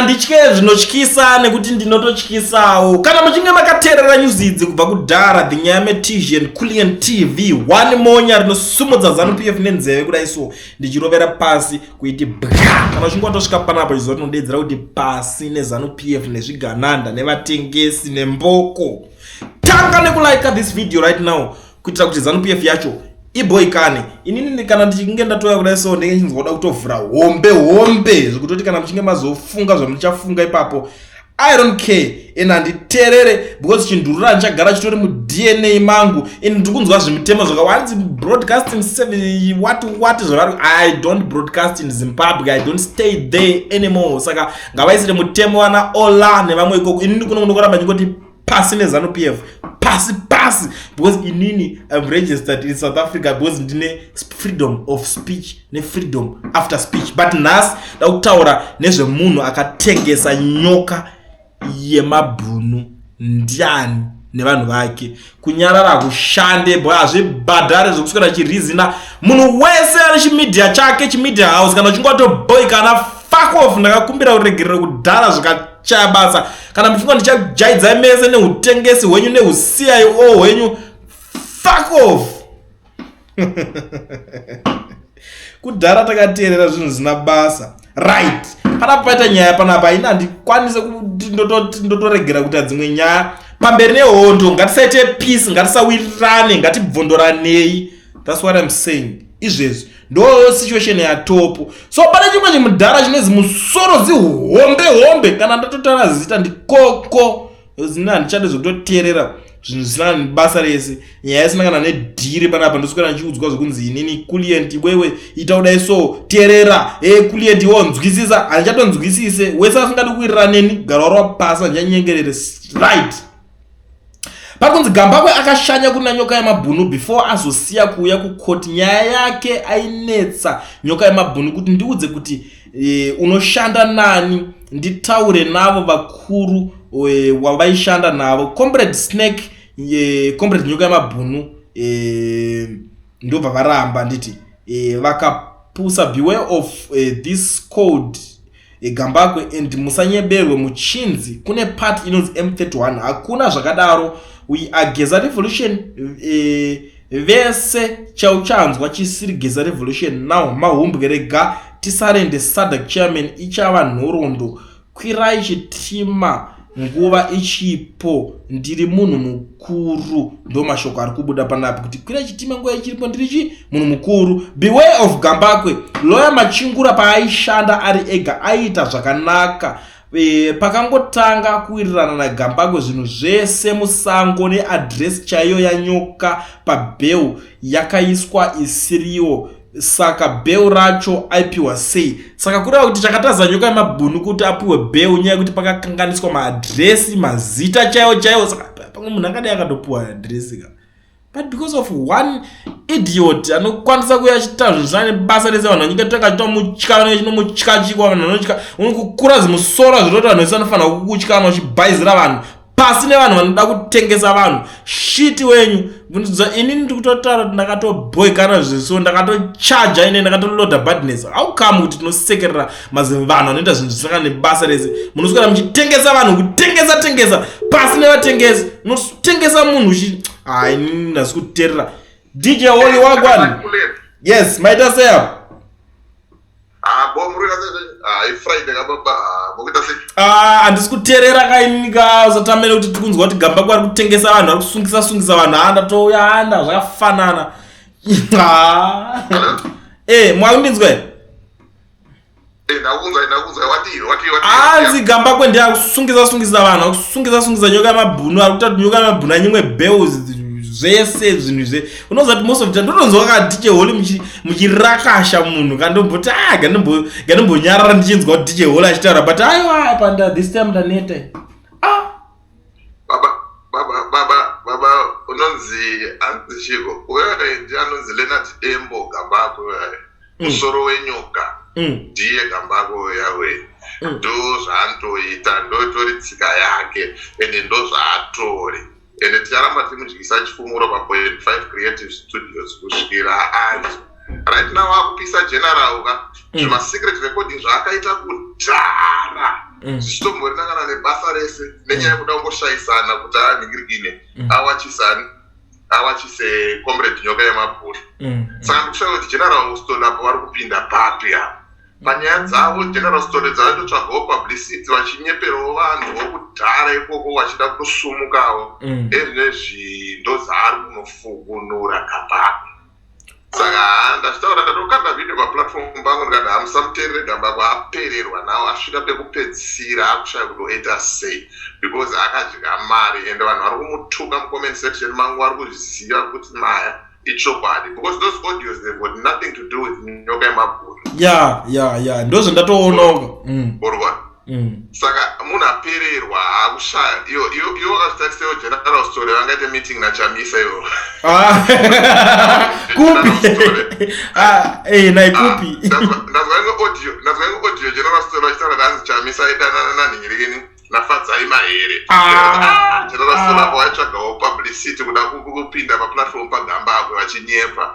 Handitye zvinotyisa nekuti ndinototyisawo. Kana muchinge makateerera news idzi kubva kudhara, the Nyaya Metisian Culian TV, one monya rinosumudza Zanu PF nenzeve kudai so, ndichirovera pasi kuiti bwa. Kana uchinge watosvika panapa, chiziva tinodeedzera kuti pasi neZanu PF nezvigananda nevatengesi nemboko. Tanga nekulike this video right now kuitira kuti Zanu PF yacho iboikane. Inini kana ndichinge ndatouya kudai so, ndinge ndichinzwa kuda kutovhura hombe hombe, zvekutoti kana muchinge mazofunga zvamuchafunga ipapo, I don't care and handiterere, because chindurura ndichagara chitori muDNA mangu. And ndiri kunzwa zvimitemo zvakawanzi broadcasting seven what what zvavari. I don't broadcast in Zimbabwe, I don't stay there anymore, saka ngavaisire mutemo vana Ola nevamwe ikoko. Inini kuno kunokuramba ndingoti pasi neZanu PF, pasi pasi, because inini I'm registered in South Africa, because ndine freedom of speech nefreedom after speech. But nhasi da kutaura nezvemunhu akatengesa Nyoka Yemabhunu. Ndiani nevanhu vake? Kunyarara hakushande bo, hazvibhadhare zvekuswera chirizina. Munhu wese ane chimedia chake, chimedia house, kana uchinge watoboikana, fuck off. Ndakakumbira kuregerero kudhara, zvikachaya basa. Kana muchinga ndichajaidzai mese neutengesi hwenyu neuCIO hwenyu, fuck off. Kudhara takateerera zvinhu zvisina basa. Right, panapa paita nyaya panapa. Ini handikwanise kuti ndotoregera kuita dzimwe nyaya. Pamberi nehondo! Ngatisaite peace, ngatisawirirane, ngatibvondoranei. That's what I'm saying. Izvezvi ndo situation yatopo. So pane chimwe chimudhara chinezi musoro zihombe hombe. Kana ndatotaura zita, ndikoko zina. Handichade zvekutoteerera zvinhu zvisina basa rese, nyaya isina kana nedhiri. Panapa ndoswera ndichiudzwa zvekunzi inini Kulient, iwewe ita kudai so, teerera e Kulient, iwo nzwisisa. Handichatonzwisise. Wese asingadi kuwirirana neni, gara warova pasi, handichanyengerere. Right, pakunzi Gambakwe akashanya kuna Nyoka Yemabhunu before azosiya kuuya kukoti. Nyaya yake ainetsa Nyoka Yemabhunu kuti ndiudze kuti unoshanda nani, nditaure navo vakuru wavaishanda navo. Comrade Snake, Comrade Nyoka Yemabhunu, ndobva varamba. Nditi vakapusa. Beware of this code Gambakwe and musanyeberwe muchinzi kune party inonzi M31. Hakuna zvakadaro. We are Geza Revolution vese. Chauchanzwa chisiri Geza Revolution now mahumbwe. Rega tisarende SADC chairman, ichava nhoroondo. Kwirai chitima nguva ichipo, ndiri munhu mukuru. Ndo mashoko ari kubuda panapa kuti kwirai chitima nguva ichiripo, ndiri chi munhu mukuru. Beware of Gambakwe. Lawyer Machingura paaishanda ari ega aiita zvakanaka. Pakangotanga kuwirirana naGambakwe, zvinhu zvese musango. Neaddress chaiyo yaNyoka pabail yakaiswa isiriwo, saka bail racho aipiwa sei? Saka kureva kuti chakataza Nyoka Yemabhunu kuti apiwe bail nyaya yekuti pakakanganiswa maaddress, mazita chaiwo chaiwo. Saka pamwe munhu angadai akatopiwa address ka, but because of one idiot anokwanisa kuuya achiita zvinhu zvisina nebasa rese, vanhu vanyika tanga chitomutya, vanenge chinomutya chikwa. Vanhu vanotya kukura zimusoro, zvinoti vanhu vese vanofanira kukutya kana uchibhaizira vanhu. Pasi nevanhu vanoda kutengesa vanhu, shiti wenyu. Inini ndiri kutotaura kuti ndakatobhoikana zviso, ndakatochaja ine, ndakatoloda badness. How come kuti tinosekerera mazivanhu vanoita zvinhu zvisina nebasa rese? Munoswera muchitengesa vanhu, kutengesa tengesa. Pasi nevatengesi! Unotengesa munhu uchi hai. Inini ndasi kuteerera. DJ Holy, wagwan? Yes, maita sei apo? Ah, bo muri kuita sei? Ah, iFriday ka baba. Ah, mukuita sei? Ah, handisi kuteerera kainini ka. Usatamere kuti tiri kunzwa kuti Gambakwe ari kutengesa vanhu, ari kusungisa sungisa vanhu. Ha, ndatouya handa zvakafanana. Ah. Mwakundinzwa here? Eh, ndakunzwa, ndakunzwa. Wati, wati, wati. Hanzi Gambakwe ndiye akusungisa sungisa vanhu, akusungisa sungisa Nyoka Yemabhunu, ari kuita kuti Nyoka Yemabhunu anyimwe bail, zvese zvinhu izve. Unoziva kuti most of the time ndotonzwa ka DJ Holy muchirakasha munhu, kandomboti a gandimbonyarara ndichinzwa kuti DJ Holy achitaura, but aiwa, panda this time ndaneta. Ah. Baba, baba, baba, baba, unonzi anzi chiko? Wewe ndiye anonzi Leonard Dembo Gambakwe wewe. Musoro wenyoka. Ndiye Gambakwe yawe. Ndo zvaanotoita, ndo itori tsika yake, ende ndo zvaatori. Ende ticharamba tichimudyisa chifumuro pa Point 5 Creative Studios kusvikira anzi. Right now akupisa general ka. Zvima secret recording zvaakaita kudhara. Zvichitomborina kana nebasa rese nenyaya yekuda kungoshayisana kuti anhingirikine awachisani awachise Comrade Nyoka Yemabhunu. Saka ndikushaya kuti General Stone apo vari kupinda papi apa panyaya dzavo. General Stone dzavatotsvagawo publicity, vachinyeperawo vanhu vokudhara ikoko, vachida kutosumukawo. Ezvinezvi ndo zvaari kunofukunura Gambakwe. Saka haa, ndachitaura, ndatokanda video paplatform pangu, ndikati hamusamuteerere Gambakwe, apererwa nawo, asvika pekupedzisira, akushaya kuti oita sei because akadya mari, ende vanhu vari kumutuka mucomment section mangu vari kuzviziva kuti maya ichokwadi, because those audios, they've got nothing to do with Nyoka Yemabhunu. Ya, ndozvandatoonawo. Urwa. Saka munhu apererwa, akushaya. Iwo wakazvitarisewo, General Story vangaite meeting naChamisa iwo? Ah, kupi? Ah, eh, nai kupi? Ndazwa imwe audio, General Story vachitaura kuti hanzi Chamisa aidanana nanhingirikini naFadzai Mahere. General Story apo vaitsvagawo publicity, kuda kupinda paplatform paGambakwe vachinyepa.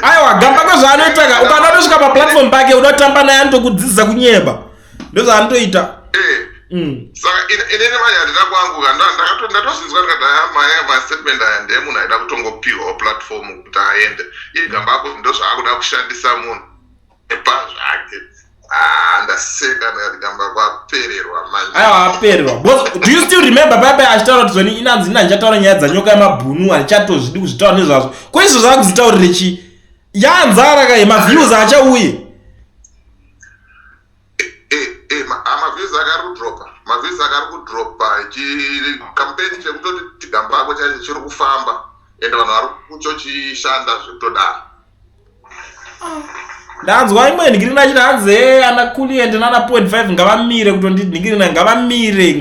Aiwa, Gambakwe zvaanoita ka, ukada kutosvika paplatform pake unotamba naye, anotokudzidzisa kunyeba, ndozvaanotoita. Saka inini manje handida kwangu ka, ndatozinzwa ndikati aya maya mastatement aya ndeemunhu aida kutongopiwawo platform kuti aende. Iye Gambakwe ndozvaakuda kushandisa munhu epazvake. Ah, ndaseka, ndikati Gambakwe apererwa manje. Aiwa, apererwa. Because do you still remember paipai achitaura kuti zoni inanzi ina ndichataura nyaya dzaNyoka Yemabhunu, handichatozvidi kuzvitaura nezvazvo? Ko izvo zvakuzitaurire chi yanzara ka, maviews achauye. Maviews akari kudropa, maviews akari kudropa. Chikampeni chekutoti Gambakwe chacho chiri kufamba, ende vanhu vari kuchochishanda zvekutodaro. Ndanzwa imwe nhingirina achiti hanzi e ana Kulient nana 0.5 ngavamire kutondinhingirina, ngavamire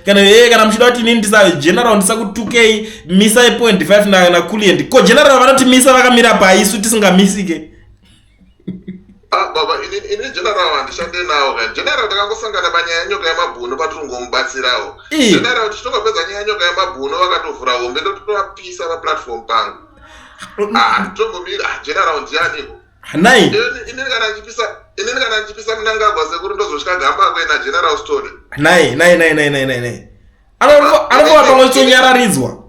kana e kana muchida kuti inini ndisa General ndisakutukei, misai 0.5 na Kulient. Ko General vanoti misa vakamira paisu tisingamisike? Ah, baba, ini General handishande nawo ka. General takangosangana panyaya yeNyoka Yemabhunu patiringomubatsirawo. General tichitongopedza nyaya yeNyoka Yemabhunu, vakatovhura hombe, ndototovapisa paplatform pangu. Ah, tombomira. Ah, General ndianiko? Nai. Inini kana ndichipisa Munangagwa sekuru, ndozosvika Gambakwe naGeneral Story? Nai, nai, nai, nai, nai, nai, nai, anongova pamwe chitonyararidzwa.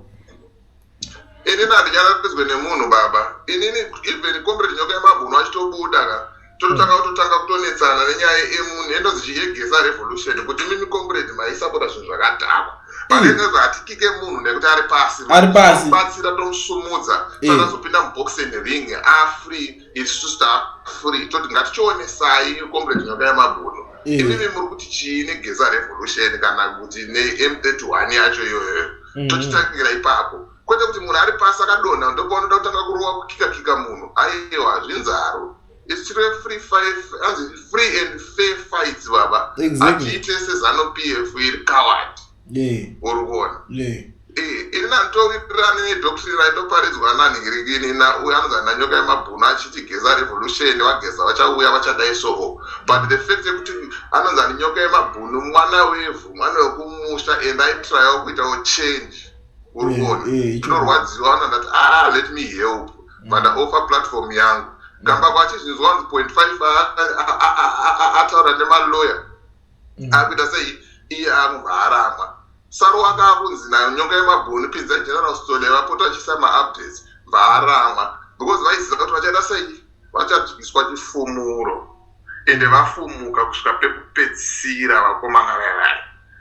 Inini handinyararidzwe nemunhu, baba. Inini even Comrade Nyoka Yemabhunu achitobuda ka, tototanga kutotanga kutonetsana nenyaya yemunhu endonzi chiyegesa revolution, kuti mimi comrade maisapota zvinhu zvakadhakwa. Panenge hatikike munhu nekuti ari pasi. Ari pasi. Batsira, tomusumudza. Tazopinda muboxing ring afree, isusu tafree, toti ngatichionesai Comrade Nyoka Yemabhunu, imimi muri kuti chii neGeza revolution kana kuti neM31 yacho iyoyo? Tochitangira ipapo, kwete kuti munhu ari pasi akadonha ndopaunoda kutanga kurova, kukika kika munhu. Aiwa, hazvinzaro. Isu tiri free fight, anzi free and fair fights, baba. Hatiite seZANU PF iri coward. Uri kuona? Ini nanditowirirani nedoctrine raitoparidzwa nanhingirikini nauyo anonzi naNyoka Yemabhunu achiti Geza revolution, vaGeza vachauya, vachadai soo. But the fact yekuti anonzi ani Nyoka Yemabhunu mwana wevhu, mwana wekumusha, and aitryawo kuitawo change, uri kuona? Tinorwadziwa. Vana ndati, ah, let me help, but ndaoffer platform yangu. Gambakwe achizvinzwa kunzi 0.5 ataura nemaloya, akuita sei, iye akubva aramwa. Saruwaka akunzi naNyoka Yemabhunu, pinza General Stole vapota vachiisa maupdates, bvaaramwa because vaiziva kuti vachaita sei, vachadzikiswa chifumuro. Ende vafumuka kusvika pekupedzisira, vakomana vavai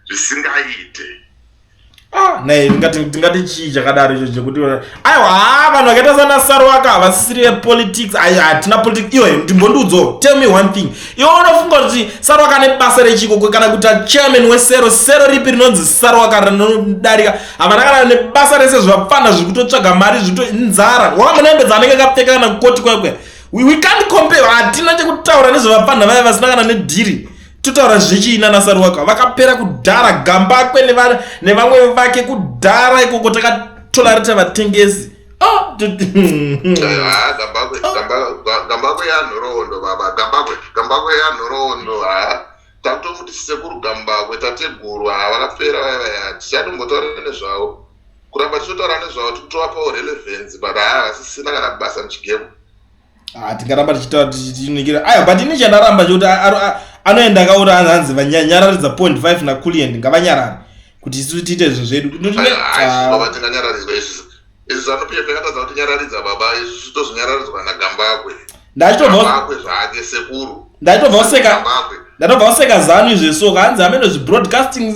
zvisingaite. Ah, nai tingati chii chakadaro icho chekuti aiwa, ha, vanhu vakaita sana Saruwaka havasisiri vepolitics. Ai, hatina politics iwe. Ndimbondiudzawo, tell me one thing, iwe unofunga kuti Saruwaka ane basa rechikoko kana kuita chairman wesero? Sero ripi rinonzi Saruwaka rinodarika? Havana kana nebasa rese, zvapfana zviri kutotsvaga mari, zvito nzara. Wakamona hembe dzaanenge akapfeka kana kukoti kwekwe? We can't compare. Hatina chekutaura nezvevapfanha vaya vasina kana nedhiri. Totaura zvechiina naSaruwaka? Vakapera kudhara, Gambakwe nevamwe vake kudhara ikoko. Takatolarita vatengesi. Oh, Ah, Gambakwe, Gambakwe yanhoroondo, baba. Gambakwe, Gambakwe yanhoroondo. Ha, takutomuti sekuru Gambakwe, tateguru. Ha, vakapera vaya vaya, tichatombotaura nezvavo. Kuramba tichitotaura nezvavo tikutovapawo relevance, but ha, vasisina kana basa muchigame. Ah, tingaramba tichitaura tichinikira. Aiwa, but ini chandaramba chekuti Anoenda akaura hanzi vanyararidza 0.5 naCulian ngavanyarare kuti isu tiite zvinhu zvedu. Baba, tinganyararidzwa isu? Isu ZANU PF yakatadza kutinyararidza, baba. Isu tozonyararidzwa naGambakwe. Ndachitobva zvake sekuru. Ndatobva kuseka, ndatobva kuseka ZANU izvesoka. Hanzi hameno zvibroadcasting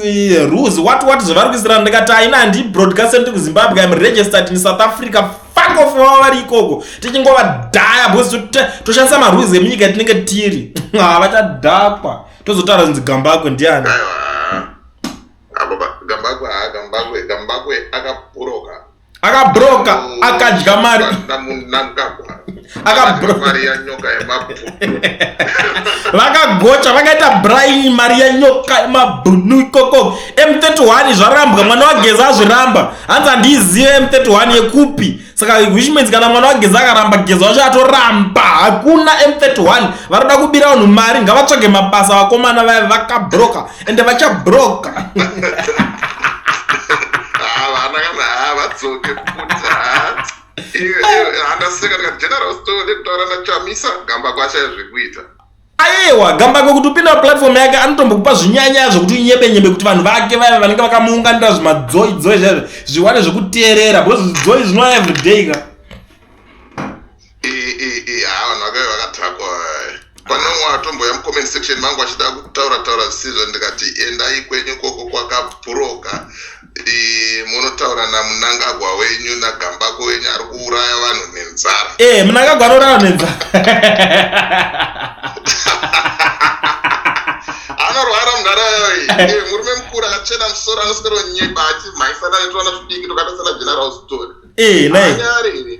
rules, what zvavari kuisirana. Ndikati aina, handi broadcast ndi kuZimbabwe, I'm registered in South Africa. Fuck off. Vava vari ikoko tichingovadhaya because toshandisa marules emunyika yatinenge tiri. Vachadhakwa, tozotaura zinzi Gambakwe ndiani. Baba, Gambakwe, ha, Gambakwe, Gambakwe akabhuroka. Akabroka, akadya mari. Namungagwa. Akabro- Mari yanyoka yemabhunu. Vakagocha, vakaita brain mari yanyoka yemabhunu ikoko. M31 zvarambwa, mwana waGeza azviramba. Hanzi handiizive M31 yekupi. Saka which means kana mwana waGeza akaramba, Geza wacho atoramba. Hakuna M31. Varoda kubira vanhu mari ngavatsvage mabasa. Vakomana vaya vakabroka, ende vachabroka. Havana kana, havadzoke futi. Handaseka ndikati General Store kutaura naChamisa, Gambakwe ashaya zvekuita. Aiwa, Gambakwe kuti upinda paplatform yake anotombokupa zvinyanya zvokuti unyebenyebe kuti vanhu vake vaya vanenge vakamuunganira zvimadzoidzoi zvaizvo zviwane zvekuteerera, because zvidzoi zvinova everyday ka. Ha, vanhu vakave vakadhakwa. Pane umwe atomboya mucomment section mangu achida kutaura taura zvisizvo. Ndikati endai kwenyu koko kwakabhuroka, munotaura naMunangagwa wenyu, naGambakwe wenyu ari kuuraya vanhu nenzara. E, Munangagwa anouraya vanhu nenzara. Anorwara munharayo. Murume mukuru akachena musoro anoswera nyeba achimhanyisana netwana tudiki tokaita sana General Story. E, nai. Anyare here?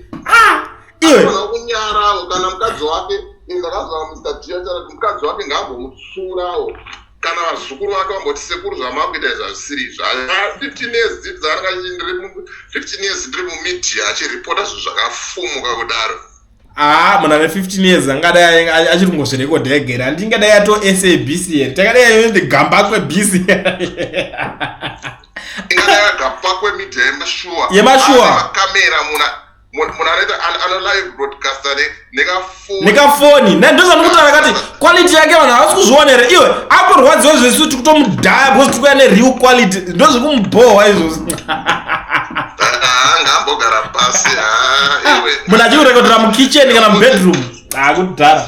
Iwe. Anofanira kunyarawo. Kana mukadzi wake, ndakazwa Mr D achara kuti mukadzi wake ngaambomutsurawo, kana vazukuru vake vamboti, "Sekuru, zvamakuita izvi hazvisiri izvo." 15 years dzidzi dzaanenge, 15 years ndiri mumedia achiripota zvinhu zvakafumuka kudaro. Aa, munhu ane 15 years angadai achiri kungozvirekodha egere. Handingadai yato SABC here? Takadai yonzi Gambakwe BC. Ingadai yaGambakwe Media yemashuwa. Yemashuwa. Makamera, muna munhu anoita ano live broadcaster nekafoni. Nekafoni. Ndozvandikutaura kati quality yake vanhu havasi kuzviona here? Iwe akurwadziwa zvesu tikutomudhaya because tikuya nereal quality. Ndozvekumubhohwa izvozvo. Ngaambogara pasi iwe. Munhu achikurekodera mukitchen kana mubedroom, akudhara.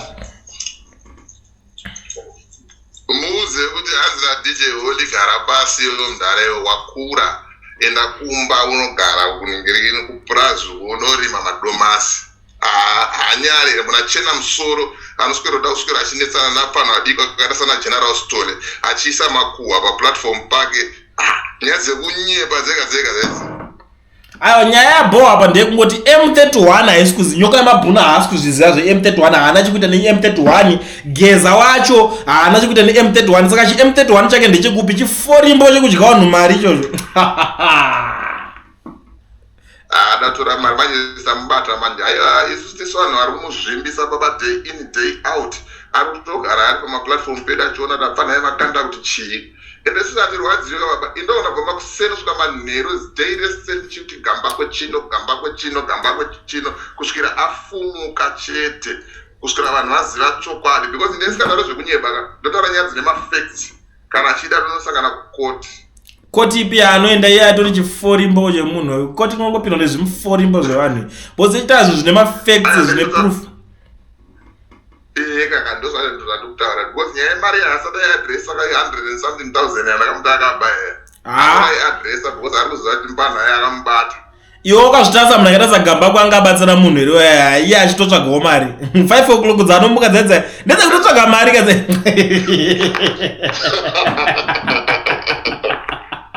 Muudze kuti hanzi naDJ Holy, gara pasi iwe mudhara iwe, wakura, enda kumba unogara kuningirikini kupurazi unorima madomasi. Haanyari here? Munhu achena musoro anoswera kuda kuswera achinetsana napano adiko akaita sana General Story, achiisa makuhwa paplatform pake. Nyaya dzekunyepa dzega dzega dzedzi. Aiwa, nyaya yabho apa ndeyekungoti M31 haisi kuzi nyoka yemabhunu haasi kuzviziva zve-M31. Haana chekuita ne-M31. Geza wacho haana chekuita ne-M31. Saka chi-M31 chake ndechekupi? Chiforimbo chekudya vanhu mari ichocho. Adatora mari manje, samubata manje. Aiwa, isusu tisu vanhu vari kumuzvimbisa, baba, day in day out. Ari kutogara ari pamaplatform pedu achiona tapfanhai vakanda kuti chii. Ende isusu hatirwadziwe, baba. Indoona bva makuseni kusvika manheru, day rese ndichiti Gambakwe chino, Gambakwe chino, Gambakwe chino, kusvikira afumuka chete, kusvikira vanhu vaziva chokwadi, because ndisingataura zvekunyeba ka, ndotaura nyaya dzine mafacts. Kana achida tonosangana kukoti. Koti ipi yaanoenda iye atori chiforimbo chemunhu? Koti inongopindwa nezvimuforimbo zvevanhu, because ichita zvinhu zvine mafacts, zvine proof. Ee kaka, ndozvandikutaura, because nyaya yemari yaasati aiadresa ka, hundred and something thousand yandakamuti akaba Ah. aiadresa, because ari kuziva kuti mpanhu aye akamubata. Iwe ukazvitarisa, munhu akaita saGambakwe angabatsira munhu here iye achitotsvagawo mari? 5 o'clock dzaanomuka dzedza ndedzekutotsvaga mari kadze.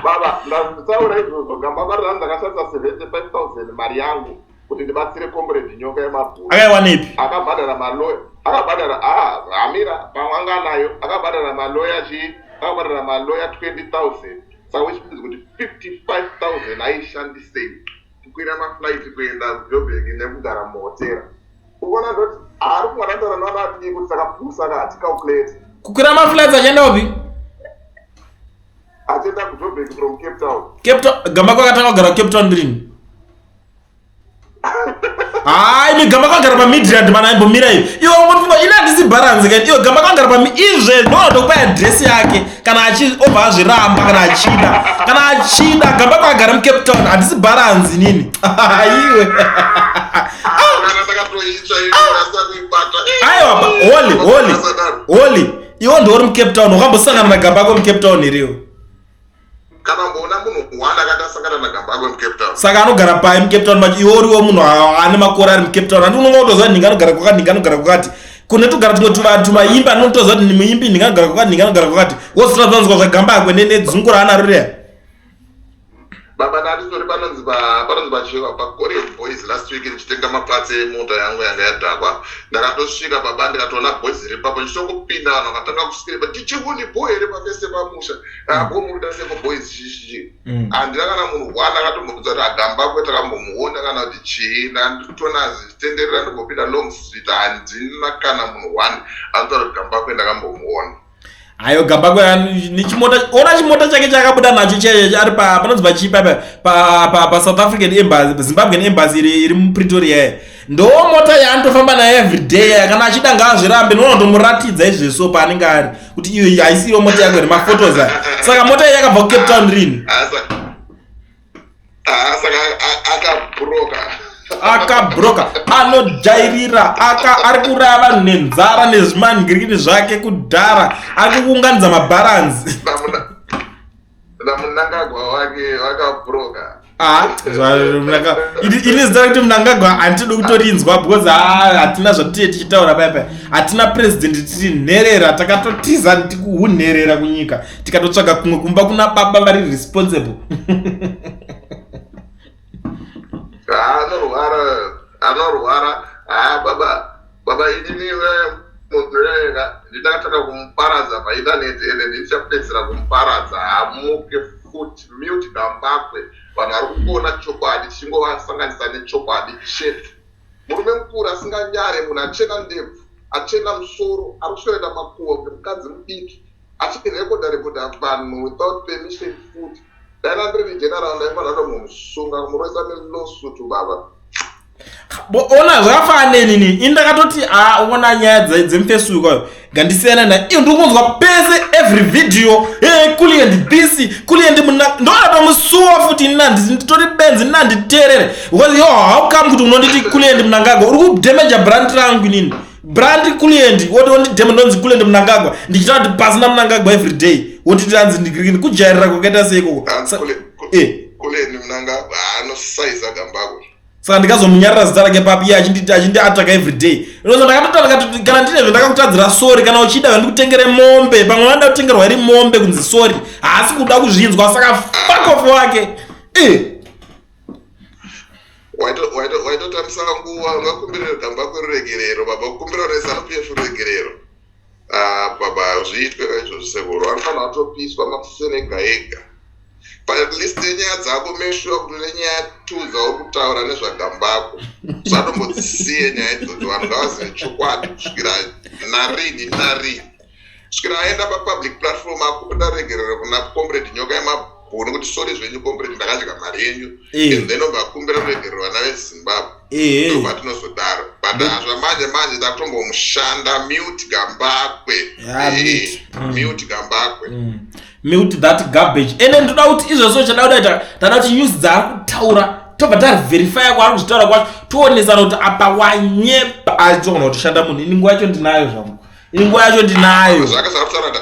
Baba, ndazvitaura izvozvo. Gambakwe rani ndakashandisa 75,000 mari yangu kuti ndibatsire comrade Nyoka Yemabhuru. Akaiwanepi? Akabhadhara maloya, akabhadhara, ah, amira pamwe anga anayo. Akabhadhara maloya chii? Akabhadhara maloya 20,000. Saka which means kuti 55,000 aishandisei kukwira maflight kuenda kuJobek nekugara muhotera? Ukuona, ndoti ari kungodandaura naana adii kuti takapusa ka, haticalculate. Kukwira maflights achienda upi? Achienda kuJobek from Cape Town. Cape Town? Gambakwe akatanga kugara kuCape Town rini? Hayi, migamba kagara paMidrand mana, aimbomira iyo. Iwe ungofunga ini handisi bharanzi kaini. Iwe, gamba kagara pami izve ndonotokupa address yake kana achi obva azviramba kana achida. Kana achida, gamba kagara muCape Town, handisi bharanzi nini. Iwe. Kana ndakatoitsva asa kuibata. Aiwa, holy, holy. Holy. Iwe ndori muCape Town, wakambosangana naGambakwe muCape Town here? Kana mboona munhu one akati asangana naGambakwe muCape Town. Saka anogara pai muCape Town macho? Iwe uriwo munhu ane makore ari muCape Town, handi unonga kutoziva nhinga anogara kwakati, nhinga anogara kwakati. Kune togara tumwe tuvanhu tumaimbi anotoziva kuti muimbi nhinga anogara kwakati, nhinga anogara kwakati. Wozotadzanzwa zvaGambakwe nedzungu raanaro riya. Baba, ndatitori panonzi pachiva paKorean Boys last week ndichitenga maparts emota yangu yanga yadhakwa. Ndakatosvika, baba, ndikatoona boys riri papo. Ndichitongopinda, vanhu vakatanga kuswira, "Tichihuni boy here pafese pamusha abo muri seko boys?" Chichichi. Handina kana munhu one akatombobvunza kuti aGambakwe takambomuona kana kuti chii. Ndanditona zvichitenderera, ndimbopinda Long Street, handina kana munhu one anotaura kuti Gambakwe ndakambomuona. Ayo, Gambakwe nechimota, ona chimota chake chakabuda nacho chaicho ari panonzi pachipa paSouth African Embassy, Zimbabwean Embassy iri muPretoria. Ndo mota yaanotofamba nayo everyday. Kana achida ngaazvirambe, ndinonotomuratidza izveso paanenge ari kuti iyo haisiyo mota yako here, maphotos aya. Saka mota iyi yakabva kuCape Town rini? Saka akabroka. Akabroka, anojairira, aka ari kuuraya vanhu nenzara nezvimangirikini zvake kudhara, ari kuunganidza mabharanzi. NaMunangagwa wake vakabroka. Ah, ini zita rekuti Mnangagwa handitodi kutorinzwa because hatina zvatiye tichitaura paya paya. Hatina president, tiri nherera, takatotiza tikuhunherera kunyika, tikatotsvaga kumwe kumba kuna baba vari responsible. Anorwara, anorwara. Ha, baba, baba, inini munhu ega ndinakatanga kumuparadza paindaneti, ende ndichapedzera kumuparadza. Hamuke futi. Mute Gambakwe. Vanhu vari kuona chokwadi, tichingovasanganisa nechokwadi chete. Murume mukuru asinganyare, munhu achena ndebvu, achena musoro, ari kusweraita makuhwa kuti mukadzi mudiki achirekodha rekodha vanhu without permission futi. Dai ndiri general, ndaifanira kutomusunga, kumuroisa nelawsuit, baba. Ona, zvakafanana nenini. Ini ndakatoti, a, ona nyaya dzemufacebook ayo ngandisiyana na iyo. Ndiri kunzwa pese, every video, hey, kuli and this, kuli and muna. Ndoona tomusuwa futi. Ini nditori benzi, ini handiteerere because yo, how come kuti unonditi kuli and Mnangagwa? Uri kudamaja brand rangu inini, brand Kulient. Woti wondidema, ndonzi Kulient Mnangagwa, ndichitaura kuti pasina Mnangagwa every day, wotiti anzi ndikirikini. Kujairira kwakaita sei ikoko? Kuleni Mnangagwa anosaiza Gambakwe. Saka ndikazomunyarira zita rake papi iye achindiataka every day? Inozo ndakatotaura ndikatoti kana ndine zvandakakutadzira, sorry. Kana uchida, ndikutengere mombe. Pamwe vanoda kutengerwa iri mombe kunzi sorry, haasi kuda kuzvinzwa. Saka fuck off wake. Waitotambisa nguva. Ungakumbirire Gambakwe ruregerero, baba? Kukumbira neZANU PF ruregerero? Ah, baba, zviitwe kaizvozvo sekuru. Vanofanira kutopiswa makuseni ega ega. But at least nenyaya dzako, make sure kuti une nyaya two dzauri kutaura nezvaGambakwe. Usatombodzisiye nyaya idzodzo. Vanhu ngavazive chokwadi kusvikira narini narini, kusvikira aenda papublic platform akumbira regerero kuna Comrade Nyoka yemabhunu kuti, "Sorry zvenyu comrade, ndakadya mari yenyu." And then obva akumbira ruregerero vana veZimbabwe. Ndobva tinozodaro. But zvamanje manje takutombomushanda. Mute Gambakwe. Yeah, mute. Mute Gambakwe. Mute that garbage. Ende ndoda kuti izvozvo chada kudaita, tada kuti news dzaari kutaura tobva taverifya kwaari kuzvitaura kwacho, toonesana kuti apa wanyepa. Achitogona kutoshanda munhu. Ini nguva yacho ndinayo zvangu, ini nguva yacho ndinayo. Zvake zvaari kutaura,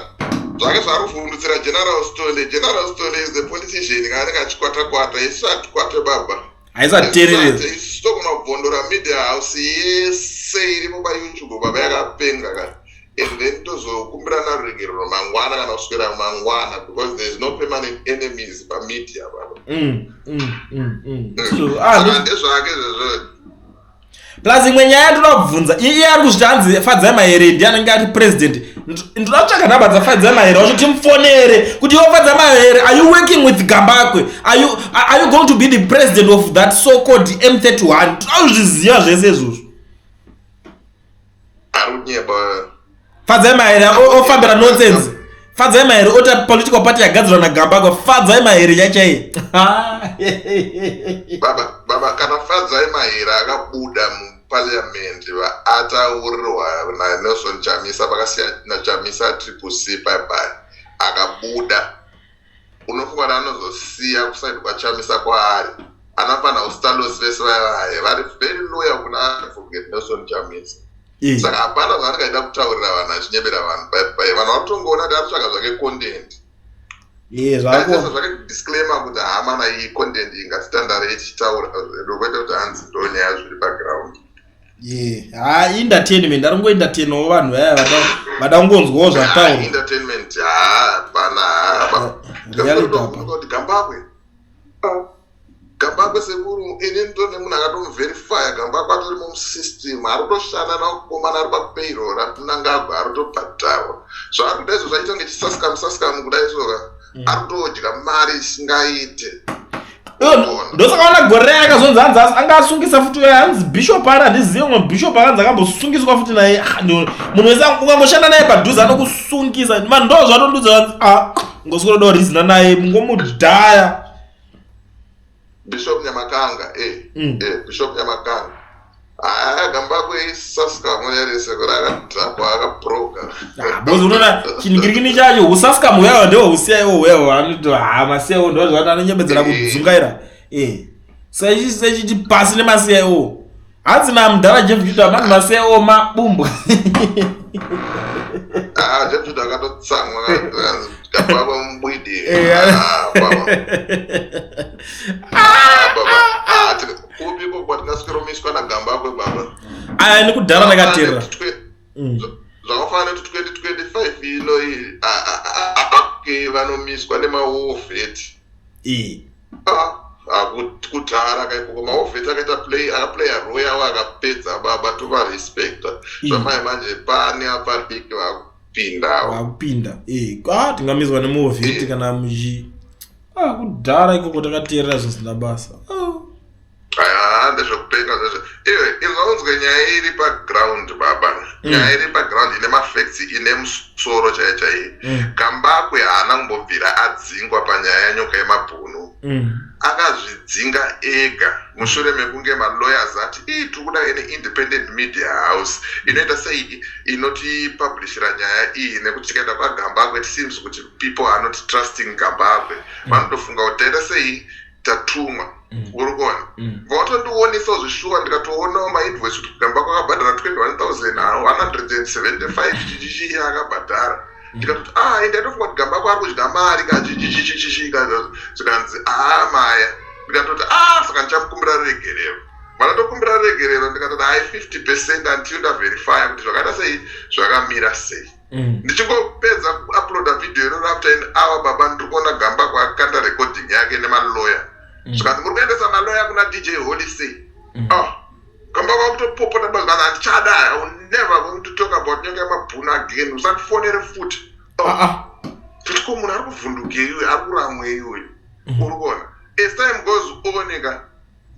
zvake zvaari kuvhundutsira General Stole. General Stole is the politician kaanenge achikwata-kwata. Isu hatikwate, baba. Haisateerereza. Isu togona kubvondora media house yese iripo paYouTube, baba, yakapenga ka, and then tozokumbirana ruregerero mangwana kana kuswera mangwana, because there is no permanent enemies pamedia, baba. So, ah, Saka ndezvake zvezvo. Plus imwe nyaya ndoda kubvunza, iye ari kuzviti hanzi Fadzai Mahere ndiye anenge ari president. Ndoda kutsvaga nhamba dzaFadzai Mahere wacho, timufonere kuti, "Iwe Fadzai Mahere, are you working with Gambakwe? Are you going to be the president of that so called M31?" Toda kuzviziva zvese izvozvo. Ari kunyeba. Fadzai Mahere ofambira nonsense. Fadzai Mahere ota political party yagadzirwa naGambakwe. Fadzai Mahere chaichai. Baba, baba, kana Fadzai Mahere akabuda muparliament ataurirwa naNelson Chamisa, vakasiya naChamisa Triple C bye, akabuda, unofunga kuti anozosiya kuside kwaChamisa kwaari? Anafanira kustalos vese vaya vaya vari very loyal kuna Advocate Nelson Chamisa. Saka hapana zvaangaida kutaurira vanhu achinyebera vanhu bye. Vanhu vari kutongoona kuti ari kutsvaga zvake content. Zvako. Zvake disclaimer kuti hamana iyi content ingatitandare tichitaura zvedu, kwete kuti hanzi ndo nyaya zviri paground. Ye, ha, entertainment, ari kungoentertainawo vanhu vaya vada kungonzwawo zvataura. Entertainment, hapana. Reality apa. Kuti Gambakwe, Gambakwe sekuru, ini ndone munhu akatomuverifya. Gambakwe atori mumusystem, ari kutoshanda nakomana ari papayroll raMnangagwa, ari kutobhadharwa. Zvaari kuda izvo zvaita kunge chisaskamu saskamu kudai soka, ari kutodya mari isingaite. Ndosaka ona gore raya akazonzi hanzi anga asungisa futi uya hanzi bishop ari, handizive umwe bishop akanzi akambosungiswa futi naye. Ah, munhu wese ungangoshanda naye padhuze anokusungisa. Vanhu ndo zvatondudza vanzi a ngosikurodawo rizina naye mungomudhaya. Bishop Nyamakanga, eh. Bishop Nyamakanga, aya Gambakwe isaskamu yarese kuti akadhakwa, akabroka. Because unoona chinhingirikini chacho, usaskamu huyawo ndehweusiya huyawo, anoti ha masiya ndo zvati anonyembedzera kudzungaira. Sechiti pasi nemasiya iwo, hanzi namudhara Jeff Judah mani masiya iwo mabumbwa. Ah, Jeff Judah akatotsamwa, Gambakwe mubwidi. Ah, baba. Ah, baba. Ah, kupi ko kwatingasweromiswa naGambakwe, baba? Aya nekudhara ndakateerera. Zvakafanana nekuti 2025 ino iyi ake vanomiswa nemawar vet. Kudhara kaikoko mawar vet akaita play, akaplaya role yavo, akapedza baba, tovarespecta. Zvamai manje pane apadiki vakupindawo. Vakupinda. A, tingamiswa nemawar vet kana muchi kudhara ikoko takateerera zvisina basa. Ah, ndezvekupenga zvazvo. Iwe inzwa, nyaya iri paground baba, nyaya iri paground ine mafacts, ine musoro chaiyo chaiyo. Gambakwe haana kumbobvira adzingwa panyaya yanyoka yemabhunu. Akazvidzinga ega mushure mekunge malawyers ati ii tiri kuda ine independent media house inoita sei, inotipublishira nyaya iyi, nekuti tikaenda kwaGambakwe it seems kuti people are not trusting Gambakwe, vanotofunga kuti taita sei, tatumwa. Uri kuona, vatondionesawo zvishuwa, ndikatoonawo mainvoice kuti Gambakwe akabhadhara 21,175 chichichi akabhadhara. Ndikatoti ah, ende ndatofunga kuti Gambakwe ari kudya mari kachichichichichi. Zvikanzi aa maya, ndikatoti ah, saka ndichamukumbira ruregerero. Vandatokumbira ruregerero, ndikatoti hai, 50% until ndaverifya kuti zvakaita sei, zvakamira sei. Ndichingopedza kuuploada video iroro, after an hour baba, ndiri kuona Gambakwe akakanda recording yake nemaloya. Zvikanzi muri kuendesa maloya kuna DJ Holy sei? Ah, Gambakwe akutopopota bazvikana, handichada, I will never going to talk about nyoka yemabhunu again, usandifonere futi. Oh. Kuti ko munhu ari kuvhundukei uyu, ari kuramwei uyu? Uri kuona, as time goes on ka,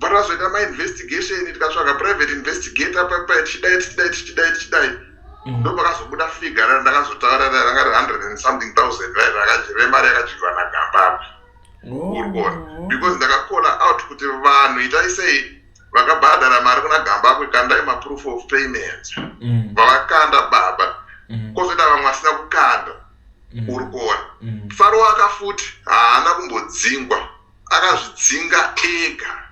vatazoita mainvestigation, tikatsvaga private investigator paipai, tichidai, tichidai, tichidai, tichidai, ndo pakazobuda figure randakazotaura ranga ri 100 and something thousand remari yakadyiwa naGambakwe. Uri kuona, because ndakacalla out kuti vanhu itai sei, vakabhadhara mari kuna Gambakwe, kandai maproof of payment. Vavakanda baba, kwozoita vamwe vasina kukanda. Uri kuona, Saruwaka futi haana kumbodzingwa, akazvidzinga ega.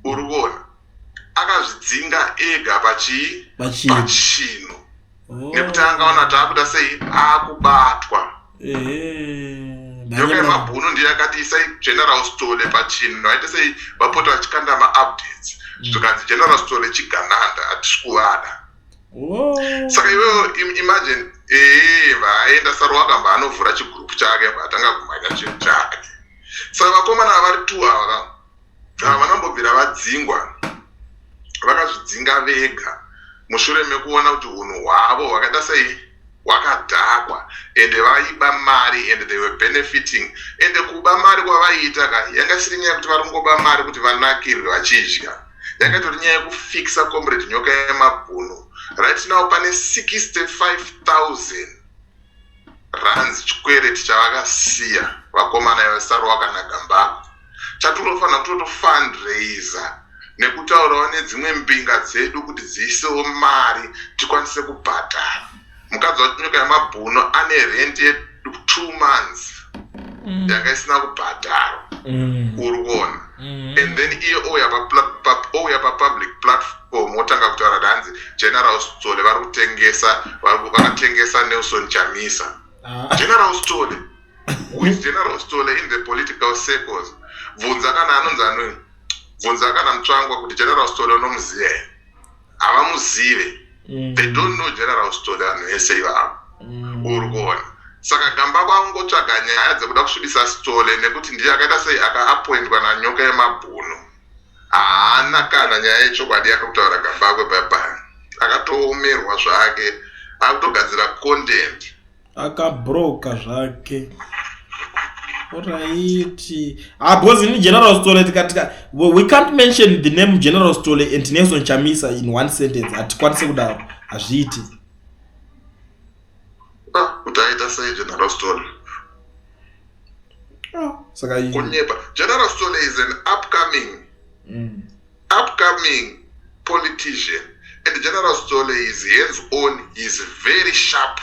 Uri kuona, akazvidzinga ega pachii? Pachinhu. Pachinhu. Nekuti angaona kuti akuda sei, akubatwa. Nyoka yemabhunu ndiye akati isai General Stole pachinhu, aite sei, vapota vachikanda maupdates. Zvikanzi General Stole chigananda, hatisi kuvada. Saka iwewo imagine, ee, vaenda Saruwaka anovhura chigroup chake, vatanga kumhanya chinhu chake. Saka vakomana vari two ava havanambobvira vadzingwa, vakazvidzinga vega mushure mekuona kuti unhu hwavo hwakaita sei, hwakadhakwa, ende vaiba mari and they were benefiting. Ende kuba mari kwavaiita ka, yanga isiri nyaya yekuti vari kungoba mari kuti vanakirwe vachidya, yanga itori nyaya yekufixa Comrade Nyoka Yemabhunu. Right now pane 65,000. Rands chikwereti chavakasiya vakomana veSaruwaka naGambakwe. Chatinofanira kutotofundraiser nekutaurawo nedzimwe mbinga dzedu kuti dziisewo mari tikwanise kubhadhara. Mukadzi waNyoka yemabhunu ane rent ye2 months yanga isina kubhadharwa. Uri kuona? And then iye ouya papublic platform, otanga kutaura kuti hanzi General Stole vari kutengesa, vakatengesa Nelson Chamisa. General Stole, who is General Stole in the political circles? Bvunza kana anonzi anoi, bvunza kana Mutsvangwa kuti General Stole unomuziva here? Havamuzive. They don't know General Stole, vanhu vese ivavo. Uri kuona? Saka Gambakwe angotsvaga nyaya dzekuda kusvibisa Stole nekuti ndiye akaita sei, akaappointwa naNyoka yemabhunu. Haana kana nyaya yechokwadi yakakutaura Gambakwe. Bhaibhai akatoomerwa zvake, akutogadzira content. Akabroka zvake. Alright, ah, because in General Stole tikatika, we can't mention the name General Stole and Nelson Chamisa in one sentence. Hatikwanisi kudaro, hazviiti. Ah, kuti aita sei General Stole? Ah, saka Kunyepa. General Stole is an upcoming politician, and General Stole is hands on, is very sharp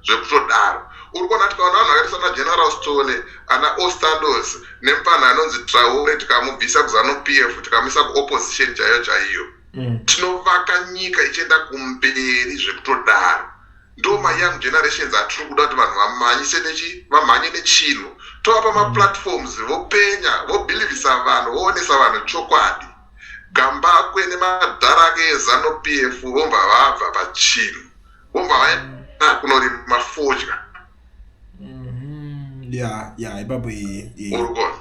zvekutodaro. Uri kuona, tikaona vanhu vakaita sana General Stole, ana Ostalos nemufana anonzi Traore, tikamubvisa kuZANU PF, tikamuisa kuopposition chaiyo chaiyo, tinovaka nyika ichienda kumberi zvekutodaro. Ndo mayoung generations atiri kuda kuti vanhu vamhanyise nechi, vamhanye nechinhu. Tovapa maplatforms, vopenya, vobhilivhisa vanhu, voonesa vanhu chokwadi. Gambakwe nemadhara ake eZANU PF vobva vabva pachinhu, vobva vaenda kunorima fodya. Ya, ipapo. Uri kuona?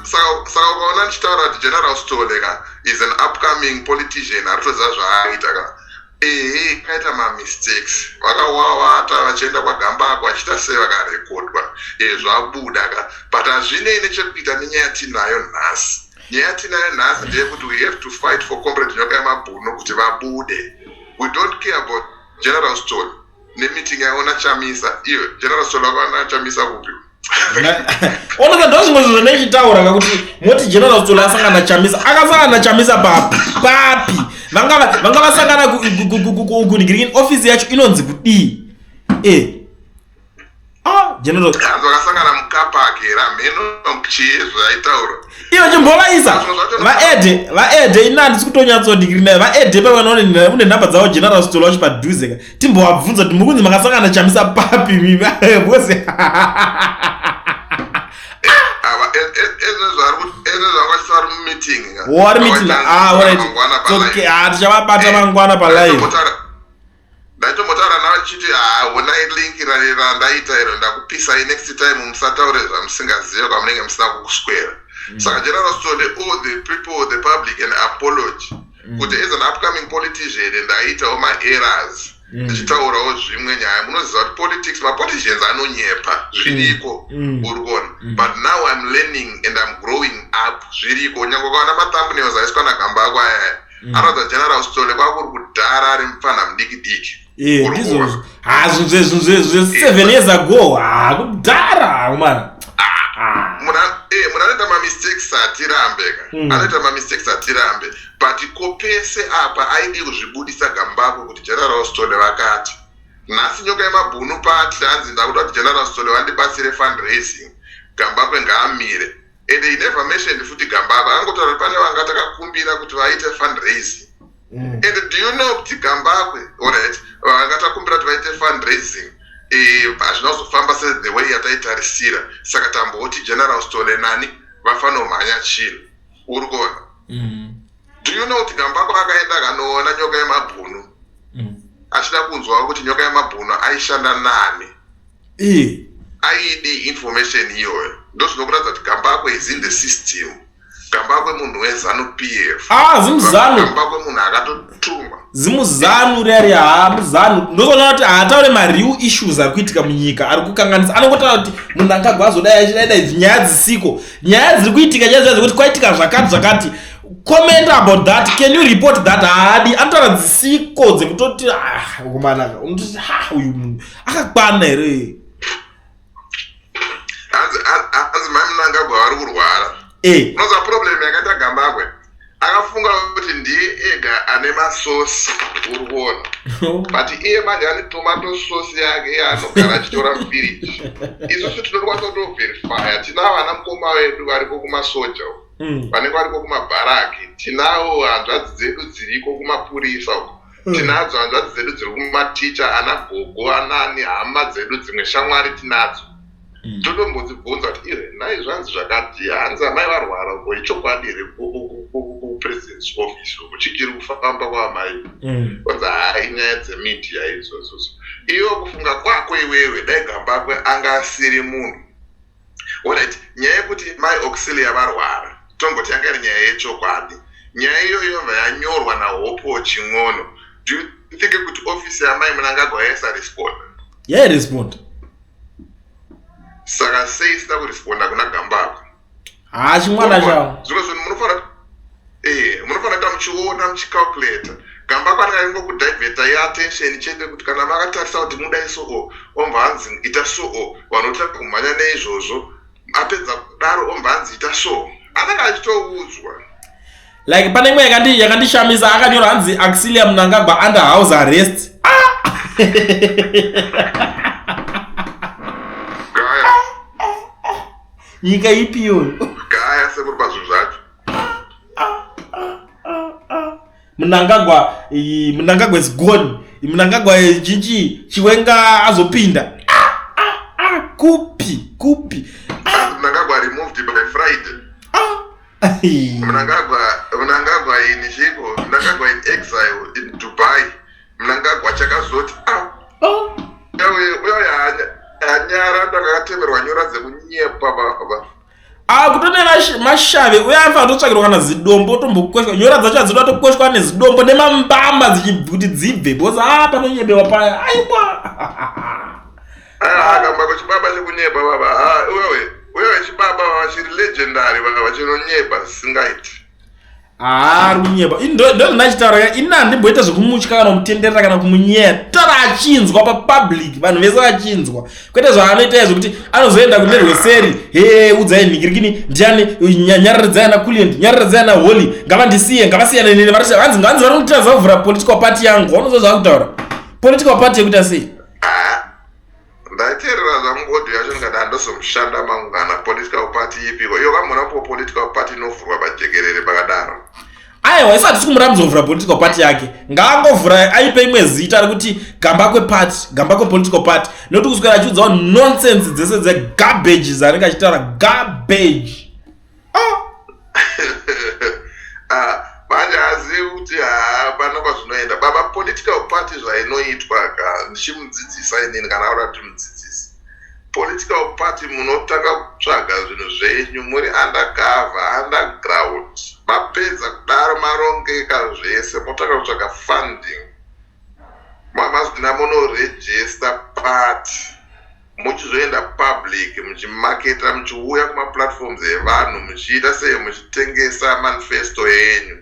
Saka ukaona ndichitaura kuti General Stole ka is an upcoming politician, ari kutoziva zvaaita ka. Ehe, akaita mamistakes, vakawawata vachienda kwaGambakwe, vachiita sei, vakarekodwa, zvabuda ka. But hazvinei nechekuita nenyaya yatinayo nhasi. Nyaya yatinayo nhasi ndeyekuti we have to fight for Comrade Nyoka yemabhunu kuti vabude. We don't care about General Stole nemeeting yaona Chamisa. Iyo General Stole vakaona Chamisa kupi? Onoza, ndo zvimwe zvinhu zvandaichitaura kakuti moti General Stole asangana naChamisa. Akasangana naChamisa papi? Papi vanga vasangana? Kunigirikini ofisi yacho inonzi kudii? E, ah, General Hanzi vakasangana mucar park here? Hameno chii zvaitaura. Iyo chimbovaisa vaede, vaede ina handisi kutonyatsodikiri nayo. Vaede pavanoone une nhamba dzavo General Stole wacho padhuze ka, timbovabvunza kuti mukunzi makasangana Chamisa papi mimi? Because Ava ezvezvo vanga vari mumeeting. Wari meeting. Ah, alright, okay. Ah, tichavabata mangwana palive. Ndaitombotaura navo ndichiti, ha, honai link randaita iro, ndakupisai. Next time musataure zvamusingazive kwamunenge musina kukuswera. Saka General Stole all the people, the public an apology kuti as an upcoming politician ndaitawo maerrors ndichitaurawo zvimwe nyaya. Munoziva kuti politics, mapoliticians anonyepa, zviriko. Uri kuona? But now I'm learning and I'm growing up. Zviriko. Nyange ukaona mathumbnails aiswa naGambakwe ayaya, anoratidza General Stole kwakuri kudhara, ari mupfana mudiki diki. Uri kuona? Ndizvozvo. Ha, zvinhu zve 7 years ago. Ha, kudhara mana. Munhu anoita mamistakes, hatirambe ka. Anoita mamistakes, hatirambe, but kopese apa aidi kuzvibudisa Gambakwe kuti General Stole vakati nhasi Nyoka yemabhunu pati hanzi ndakuda kuti General Stole vandibatsire fundraising, Gambakwe ngaamire. And he never mentioned futi Gambakwe. Angotaura kuti pane vanga takakumbira kuti vaite fundraising. And do you know kuti Gambakwe, alright, vanga takumbira kuti vaite fundraising, hazvina kuzofamba se the way yataitarisira, saka tamboti General Stole nani vafanomhanya chinhu. Uri kuona? Do you know kuti Gambakwe akaenda akanoona Nyoka yemabhunu achida kunzwa kuti Nyoka yemabhunu aishanda nani? Aidi information iyoyo. Ndo zvinokuratidza kuti Gambakwe is in the system. Gambakwe munhu weZANU PF. Ah, zimuzanu. Gambakwe munhu akatotumwa. Zimuzanu riari. Ha, muzanu. Ndozoona kuti haataure mareal issues ari kuitika munyika, ari kukanganisa. Anongotaura kuti munhu angagwa azodai, achidai dai, nyaya dzisiko, nyaya dziri kuitika chaidzo dzekuti kwaitika zvakati zvakati, comment about that, can you report that? Haadi. Anotaura dzisiko dzekutoti, ah, kumanaka unototi, ha, uyu munhu akakwana here? Eh. Unoziva problem yakaita Gambakwe, akafunga kuti ndiye ega ane masosi, uri kuona? But iye manje ane tomato sauce yake yaanogara achitora mufiriji. Isusu tinokwanisa kutoverifya. Tinavo vana mukoma vedu variko kumasoja uko, vanenge variko kumabharaki. Tinavo hanzvadzi dzedu dziriko kumapurisa uko. Tinadzo hanzvadzi dzedu dziri kumaticha, ana gogo, anani, hama dzedu dzimwe, shamwari tinadzo. Totombodzibvunza kuti, iwe, nhai, zvanzi zvakati, hanzi amai varwara uko, ichokwadi here? Kupresident's office uko chichiri kufamba kwaamai? Kwanzi haa, inyaya dzemedia idzodzo. Iwe kufunga kwako iwewe, dai Gambakwe anga asiri munhu, alright, nyaya yekuti mai Auxilia varwara, tomboti yanga iri nyaya yechokwadi, nyaya iyoyo yobva yanyorwa naHopo Chin'ono, do you think kuti ofisi yamai Mnangagwa yaisaresponda? Yairespond. Saka sei isina kuresponda kuna Gambakwe? Haa, chimwana chavo. Zvimwe zvinhu munofanira munofanira kuita muchiona, muchicalculata. Gambakwe anenge achingokudiverta yeattention chete, kuti kana makatarisa kuti mudai soo, ombva hanzi ita soo, vanhu votanga kumhanya neizvozvo. Apedza kudaro, ombva hanzi ita so. Anenge achitoudzwa. Like pane imwe yakandishamisa, akanyora hanzi Auxilia Mnangagwa under house arrest. Ah! Gaya. Nyika ipi iyoyo? Gaya sekuri pazvinhu zvacho. Mnangagwa, Mnangagwa is gone, Mnangagwa chinchi, Chiwenga azopinda. Ah, ah, ah, kupi kupi? Mnangagwa removed by Friday. Ah. Mnangagwa, Mnangagwa in chiko, Mnangagwa in exile in Dubai. Mnangagwa chakazoti ah. Oh. Uyo hanyara, ndakatemerwa nyora dzekunyepa baba. Ah, kutone mashave uye anofanira kutotsvakirwa kana zidombo, tombokweshwa nyora dzacho, hadzinoda tokweshwa nezidombo nemambama kuti dzibve, because a panonyebewa paya, aiwa. Ah, Gambakwe chibaba chekunyepa baba. Ah, uyowe uyowe chibaba baba chiri legendary baba, chinonyepa zvisingaiti. Haari kunyepa. Ndozvandachitaura, ini handimboita zvekumutya kana kumutenderera kana kumunyeya. Taura achinzwa papublic, vanhu vese vachinzwa, kwete zvaanoita izvo kuti anozoenda kune rweseri. He, udzai nhingirikini ndiani, nyararidzai ana Kulient, nyararidzai ana Holy, ngavandisiye, ngavasiyane neni. Vanzi vanzi vari kutadza kuvhura political party yangu. Vanozva zvakutaura political party yekuita sei? Ah, ndaiteerera zvangu audio yacho, ndikati handozomushanda mangu kana political party ipiko iyo. Kamona po political party inovhurwa pajekerere pakadaro? Aiwa, isu hatisi kumurambidza kuvhura political party yake. Ngaangovhura, aipe imwe zita rekuti Gambakwe party, Gambakwe political party, nokuti kuswera achiudzawo nonsense dzese dzegarbage dzaanenge achitaura, garbage. Ah. Ah, manje hazivi kuti hapana kwazvinoenda baba. Political party zvainoitwa ka, ndichimudzidzisa inini, kana auda kuti mudzidzisi, political party munotanga kutsvaga zvinhu zvenyu muri undercover, underground. Mapedza kudaro, marongeka zvese, motanga kutsvaga funding, mamazina, munoregister party, muchizoenda public, muchimaketa, muchiuya kumaplatforms evanhu, muchiita sei, muchitengesa manifesto yenyu,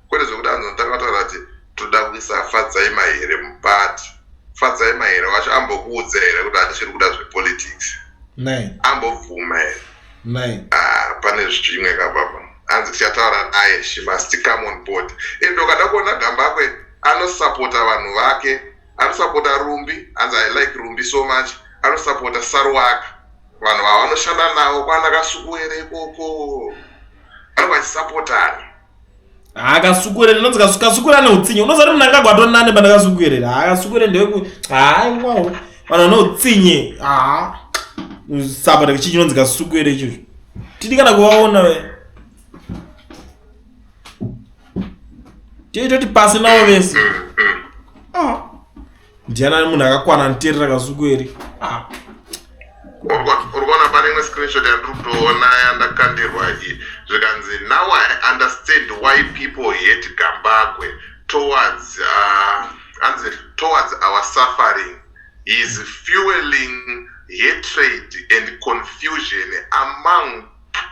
kwete zvekuti anzotanga kutaura kuti toda kuisa Fadzai Mahere muparty. Fadzai Mahere wacho ambokuudza here kuti achiri kuda zvepolitics? Nai. Ambobvuma here? Nai. Ah, pane zvimwe kababa, hanzi tichataura naye, she must come on board. And ukada kuona Gambakwe anosapota vanhu vake, anosapota Rumbi, hanzi I like Rumbi so much, anosapota Saruwaka, vanhu vava vanoshanda navo kwana Kasukuwere ikoko, anenge achisapotana. Haa, Kasukuwere ndinonzi Kasukuwere ane utsinye. Unoziva kuti Mnangagwa atonane pana Kasukuwere? Haa, Kasukuwere ndeweku, haiwawo, vanhu vane utsinye. Haa, sapota chii chinonzi Kasukuwere ichocho, tidi kana kuvaona we, titoti pasi navo vese. Ah. Ndiani ari munhu akakwana anoteerera Kasukuwere? Ah. Uri kuona pane imwe screenshot yandiri kutoona yandakandirwa iyi, zvikanzi, "Now I understand why people hate Gambakwe towards anzi towards our suffering. He is fueling hatred and confusion among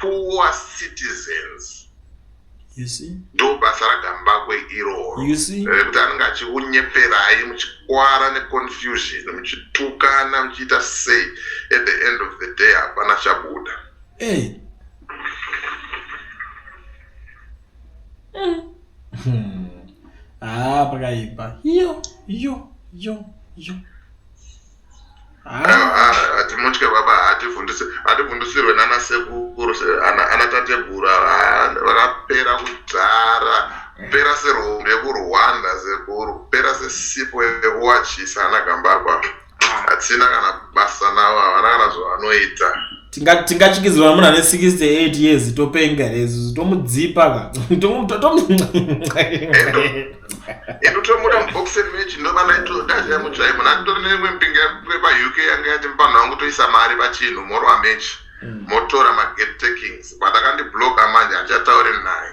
poor citizens." You see? Ndo basa raGambakwe iroro. You see? Rekuti anenge achikunyeperai, muchikwara neconfusion, muchitukana, muchiita sei, at the end of the day hapana chabuda. Hey. Hativhundusirwe nana sekuru, ana tateguru vakapera kudhara, kupera serombe yekuRwanda sekuru, kupera sesipo yekuwachisa ana Gambakwa. Hatina kana basa navo, havana kana zvavanoita. Tingachikidzirwa munhu ane 68 years, topenga here isusu? Tomudzipa ka. Ende tomuda muboxing match, ndovanaitodachaimo chaimo. Nanditori neimwe mpinga yepaUK yanga yati mupanhu wangu toisa mari pachinhu, morwa match, motora magate takings, but akandibloka manje, handichatauri naye.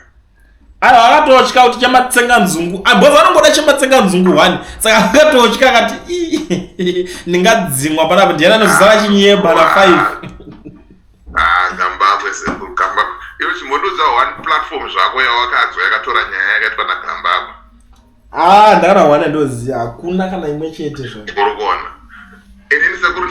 Aiwa, akatotya kuti chamatsenga nzungu ambozi vanongoda chamatsenga nzungu 1, saka akatotya akati, "Ii, ndingadzimwa panapa, ndiani anozosara chinyeba na 5?" Ah, Gambakwe sekuru, Gambakwe, iwe chimbondudza one platform zvako yawakanzwa yakatora nyaya yakaitwa naGambakwe. Ah, ndakana one ndoziva, hakuna kana imwe chete zvo. Uri kuona, inini sekuru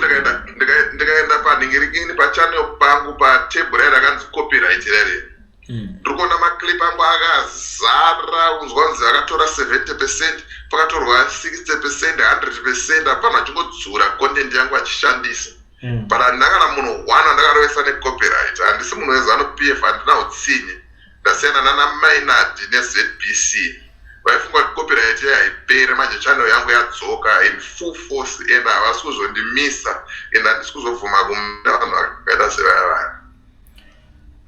ndikaenda panhingirikini pachannel pangu, patebhura rakanzi copyright rere, ndiri kuona maclip angu akazara, unzwa kunzi akatora 70%, pakatorwa 60%, 100%, apa vanhu vachingodzura content yangu achishandisa. But handina kana munhu one andakarovesa necopyright. Handisi munhu weZANU PF, handina utsinye. Ndasiyana nana Maynard neZBC vaifunga kuti copyright haipere. Manje channel yangu yadzoka in full force and havasi kuzondimisa, and handisi kuzobvuma kumira vanhu vakaita sevaya vaya.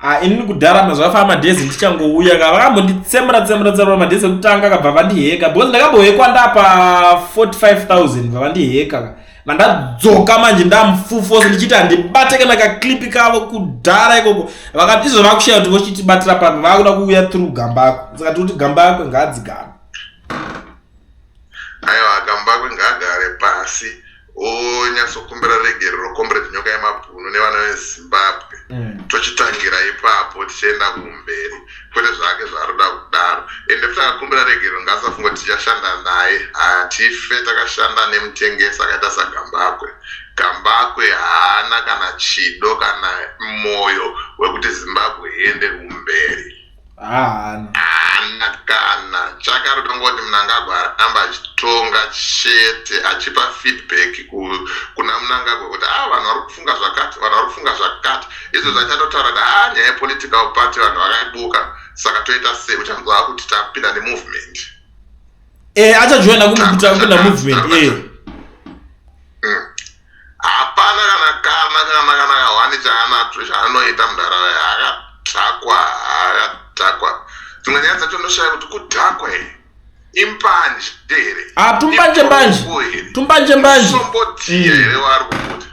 Ah, inini kudhara mazvafamba madhezi ndichangouya ka, vakambonditsemura tsemura tsemura madhezi ekutanga, kabva vandiheka, because ndakambohekwa ndapa 45,000, bva vandiheka ka. Vandadzoka manje ndamufull force, ndichiti handibate kana kaclip kavo kudhara ikoko. Vakati izvo vakushaya kuti vochitibatira papi, vakuda kuuya through Gambakwe, saka tikuti Gambakwe ngaadzigame. Aiwa, Gambakwe ngaagare pasi, onyatsokumbira regerero Comrade Nyoka Yemabhunu nevana veZimbabwe. Tochitangira ipapo tichienda kumberi, kwete zvake zvaarikuda kudaro. Ende futi akakumbira regerero, ngaasafunga kuti tichashanda naye. Hatife takashanda nemutengesi akaita saGambakwe. Gambakwe haana kana chido kana mwoyo wekuti Zimbabwe iende kumberi. Haana. Haana kana chake. Ari kutongoti Mnangagwa aramba achitonga chete, achipa feedback kuna Mnangagwa kuti a vanhu vari kufunga zvakati, vanhu vari kufunga zvakati. Izvo zvachatotaura kuti a nyaya yepolitical party vanhu vakaibuka, saka toita sei? Uchanzwa kuti tapinda nemovement. Achajoina kupinda movement. Hapana kana kahwani chaanacho chaanoita munharaunda. Akadhakwa, akadhakwa. Dzimwe nyaya dzacho ndoshaya kuti kudhakwa here, imbanje here? Ah, tumbanje mbanje. Iporoko here? Tumbanje mbanje. Sombotiya here waari kubuda?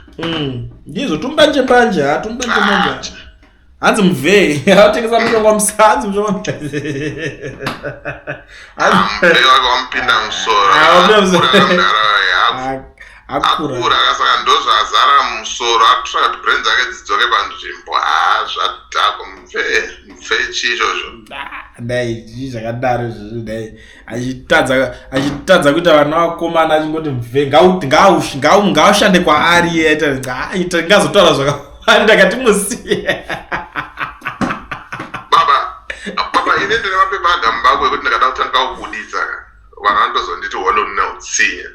Ndizvo, tumbanje mbanje, ha, tumbanje mbanje. Hanzi muvhei atengesa mushonga musanzi mushonga. Muvhei wake wamupinda musoro. Ah, wamupinda musoro. Akura munharaunda. Akura. Akura, saka ndozvazara musoro, akutsvaka kuti brain dzake dzidzoke panzvimbo. Ha, zvadhakwa. Mupfee, mupfee, chii ichozvo? Dai chii zvakadaro izvozvo, dai achitadza kuita vana vakomana, achingoti mve ngaushande kwaari iye, aita ngazotaura zvakawanda, katimusiye. Baba, baba, ini ndine mapepa aGambakwe ekuti ndikada kutanga kubuditsa ka, vanhu vanotozonditi holo neutsinye,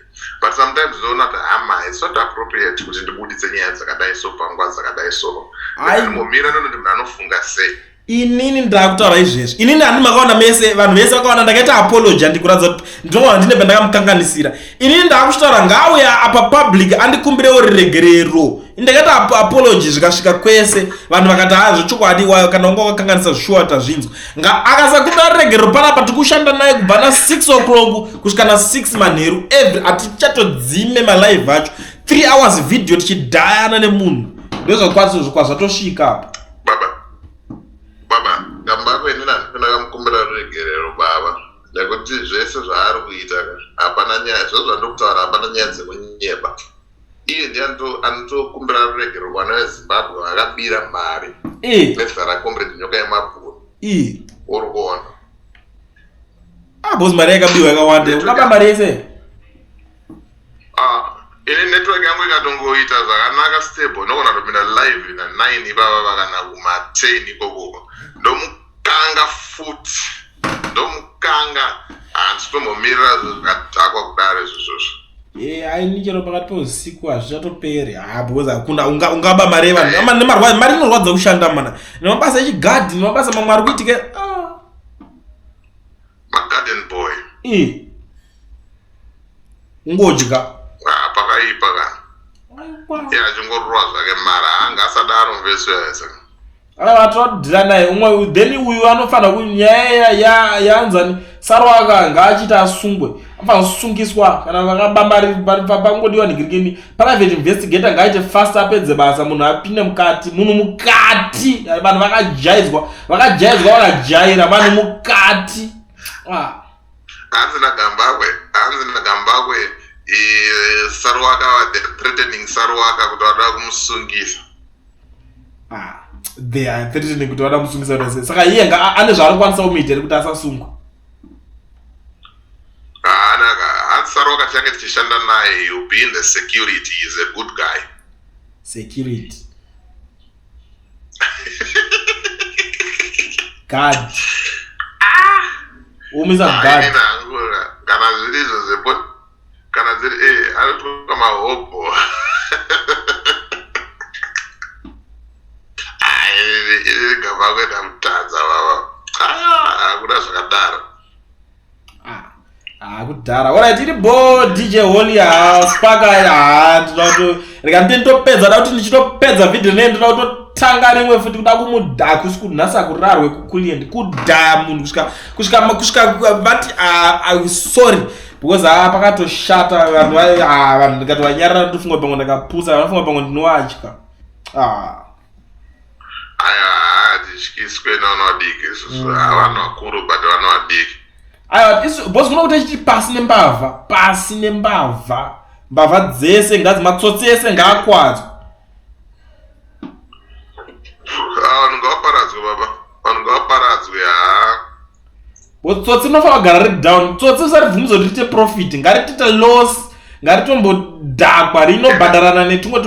but sometimes ndoona kuti hama, it's not appropriate kuti ndibuditse nyaya dzakadai so panguva dzakadai so. Ai. Ndimbomira, ndonoti munhu anofunga sei. Inini ndakutaura izvezvi, inini handi makaona mese, vanhu vese vakaona ndakaita apology, handikuratidza kuti ndinoona ndine pandakamukanganisira. Inini ndakuchitaura, ngauya apa public andikumbirewo riregerero. Ndakaita apology zvikasvika kwese, vanhu vakati ha, zvechokwadi kana unga wakakanganisa zvishuwa, tazvinzwa. Nga akasakumbira riregerero panapa, tikushanda naye kubva na6 o'clock kusvika na6 manheru every, hatichatodzime malive acho, 3 hours video tichidhayana nemunhu. Ndozvakwazvatosvika apa. Baba, baba, Gambakwe inini handifana kamukumbira ruregerero baba, nekuti zvese zvaari kuita ka, hapana nyaya. Zvo zvandiri kutaura, hapana nyaya dzekunyeba. Iye ndiye anotokumbira ruregerero kuvana veZimbabwe vakabira mari nezita raComrade Nyoka Yemabhuru. Uri kuona? Ah, boss, mari yakabiwa yakawanda, ungaba mari yese. Ah, ini network yangu ikatongoita zvakanaka, stable, ndogona kutopinda live na9 ipapa kana kuma10 ikokoko, ndomukanga futi, ndomukanga. Handisi tombomirira zvakadhakwa kudaro izvozvozvo. Eh, aini chero pakati peusiku hazvichatoperi ha because hakuna ungaba mari yevanhu ama nemarwa mari inorwadza kushanda mana nemabasa echigadhi nemabasa mamwe ari kuitika ah. Magarden boy. Eh. Ungodya. Ah, pakaipa ka. Iye achingororwa zvake mari anga asadaro mvesi yaisa. Aiwa todhila naye umwe then uyu anofanira ku nyaya ya yaanzani Sarwaka ngaachiita asungwe anofanira kusungiswa kana vakaba mari pangodiwa nhingirikini private investigator ngaaite fast apedze basa munhu apinde mukati munhu mukati vanhu vakajaidzwa vakajaidzwa vakajaira vanhu mukati ah. Hanzi naGambakwe, hanzi naGambakwe, eh, Saruwaka they're threatening Saruwaka kuti vada kumusungisa. Ah, they are threatening kuti vada kumusungisa kuti saka iye nga ane zvaari kukwanisa kumuita here kuti asasungwa? Haana ka, hanzi Saruwaka tichange tichishanda naye, he'll be in the security, he's a good guy. Security. Guard. Umisa guard. Ini hangu kana zviri izvo zvepo kana dziri eh anoitwa mahobho. Ah, ini gamba kuenda mutadza baba. Ah, hakuna zvakadaro. Ah, kudhara orit iri bo dj holy ha spaka ha ndinoda kuto rega ndite nditopedza da kuti ndichitopedza vhidhiyo nei ndinoda kutotanga rimwe futi kuda kumudhaa kusi kunhasi akurarwe kukulient kudhaya munhu kusvika kusvika kusvika vati ah, sorry because ha pakatoshata vanhu vanhu ndikati vanyarara ndofunga pamwe ndakapusa vanofunga pamwe ndinovatya ah. Aiwa hatityiswe nevana vadiki isusu vanhu vakuru but vana vadiki. Aiwa isu boss kuno kuti tichiti pasi nembavha pasi nembavha mbavha dzese ngadzi matsotsi ese ngaakwadzwe. Ah, vanhu ngavaparadzwe baba vanhu ngavaparadzwe haa. Tsotsi rinofanira kugara riri down tsotsi usaribvumidza kuti riite profit ngaritiite loss ngaritombodhakwa rinobhadharana netumwe